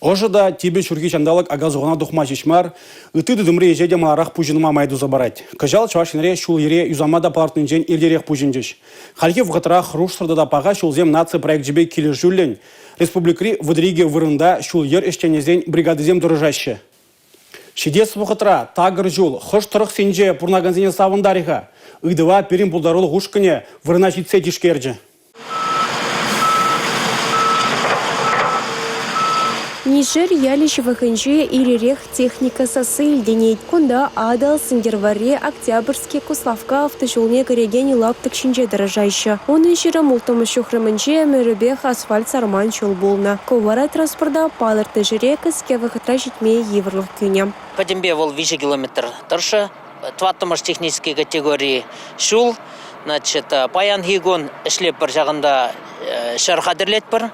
Ӑшӑ та типӗ ҫурхи ҫанталӑк ака-сухана тухма ҫеҫ мар, ытти тытӑмри ӗҫе те маларах пуҫӑнма май туса парать. Кӑҫал Чӑваш Енре ҫул-йӗре юсама та палӑртнинчен иртерех пуҫӑнчӗҫ. Хальхи вӑхӑтра Хӑрушсӑр тата паха ҫулсем наци проекчӗпе килӗшӳллӗн республикӑри 32 вырӑнта ҫул-йӗр ӗҫченӗсен бригадисем тӑрӑшаҫҫӗ. Ҫитес вӑхӑтра такӑр ҫул хӑш тӑрӑхсенче пурӑнакансене савӑнтарӗ-ха? Ыйтӑва пирӗн пултарулӑх ушкӑнӗ вырӑна ҫитсе тишкерчӗ. Нишер ялӗ ҫывӑхӗнче ир-ирех техника сасси илтӗнет. Кунта Атӑл, Сӗнтӗрвӑрри, Октябрьски, Куславкка автоҫулне кӗрекен лаптӑк ҫинче тӑрӑшаҫҫӗ. Унӑн 26-мӗш ҫухрӑмӗнче ӗмӗрӗпех асфальт сарман ҫул пулнӑ. Ку вара транспорта палӑртнӑ ҫӗре кӗске вӑхӑтра ҫитме йывӑрлӑх кӳнӗ. Пӗтӗмпе вӑл 3 километр тӑршшӗ. Тӑваттӑмӗш технический категори ҫул. Значит, паянхи кун ӗҫлетпӗр ҫакӑнта, ҫӗр хатӗрлетпӗр.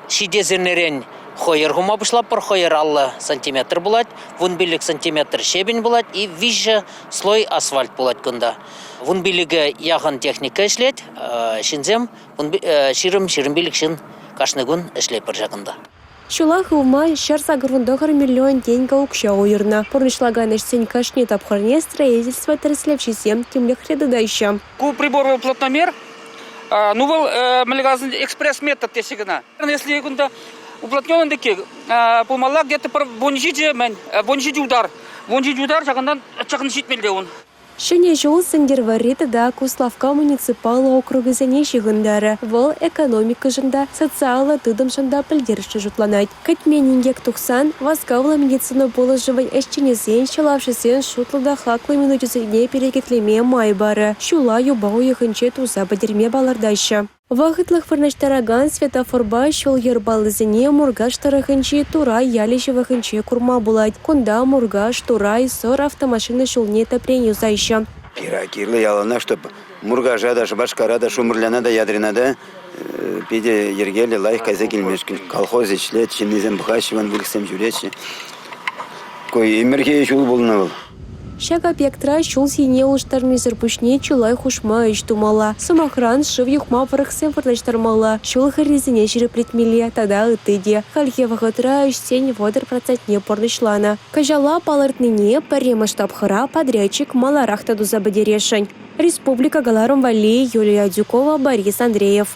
Ҫитес эрнерен хӑйӑр хума пуҫлатпӑр. Хӑйӑр 50 сантиметр пулать, 15 сантиметр щебень пулать и виҫӗ слой асфальт пулать кунта. 15-е яхӑн техника ӗҫлет. Ҫынсем 20-25 ҫын кашни кун ӗҫлетпӗр ҫакӑнта. Ҫула хывма 189 миллион тенкӗ укҫа уйӑрнӑ. Пурнӑҫлакан ӗҫсен кашни тапхӑрне строительство тӗрӗслевҫисем тимлӗхре тытаҫҫӗ. Ку прибор вӑл плотномер, ну вӑл мӗнле каласан экспресс-метод теҫҫӗ кӑна. Если кунта уплотненный таки пулмалла где-то пӗр 17 мӗн, 17 удар. 17 удар ҫакӑнтан чакӑн ҫитмелле ун. Ҫӗнӗ ҫул Сӗнтӗрвӑрри тата Куславкка муниципаллӑ округӗсене ҫыхӑнтарӗ. Вӑл экономикӑшӑн та, социаллӑ тытӑмшӑн та пӗлтерӗшлӗ шутланать. Кӗтмен инкек тухсан васкавлӑ медицина пулӑшӑвӗн ӗҫченӗсен ҫӑлавҫӑсен шутлӑ та хаклӑ минучӗсене перекетлеме май парӗ. Ҫула юпа уйӑхӗнче туса пӗтерме палӑртаҫҫӗ. Вӑхӑтлӑх вырнаҫтаракан светофорпа ҫул-йӗр паллисене Муркаш тӑрӑхӗнчи Турай ялӗ ҫывӑхӗнче курма пулать. Кунта Муркаш, Турай, Сӑр автомашина ҫулне тӗпрен юсаҫҫӗ. Пира кирлӗ яланах, чтоб Муркаша та, Шупашкара та, Шумӑрляна та, Ядрина та питӗ йӗркеллӗ, лайӑх кайса килмешкӗн. Колхоз ӗҫлет, ҫыннисем пӑхаҫҫӗ, вон выльӑхсем ҫӳреҫҫӗ. Ку ӗмӗрхи ҫул пулнӑ вӑл. Ҫак объектра ҫул сийне улӑштарнисӗр пуҫне чылай хушма ӗҫ тумалла. Сӑмахран, шыв юхма пӑрӑхсем вырнаҫтармалла, ҫул хӗррисене ҫирӗплетмелле тата ытти те. Хальхи вӑхӑтра ӗҫсен 30 процентне пурнӑҫланӑ. Кӑҫала палӑртнине пӗрремӗш тапхӑра подрядчик маларах та туса пӗтересшӗн. Республика кӑларӑм валли Юлия Адюкова, Борис Андреев.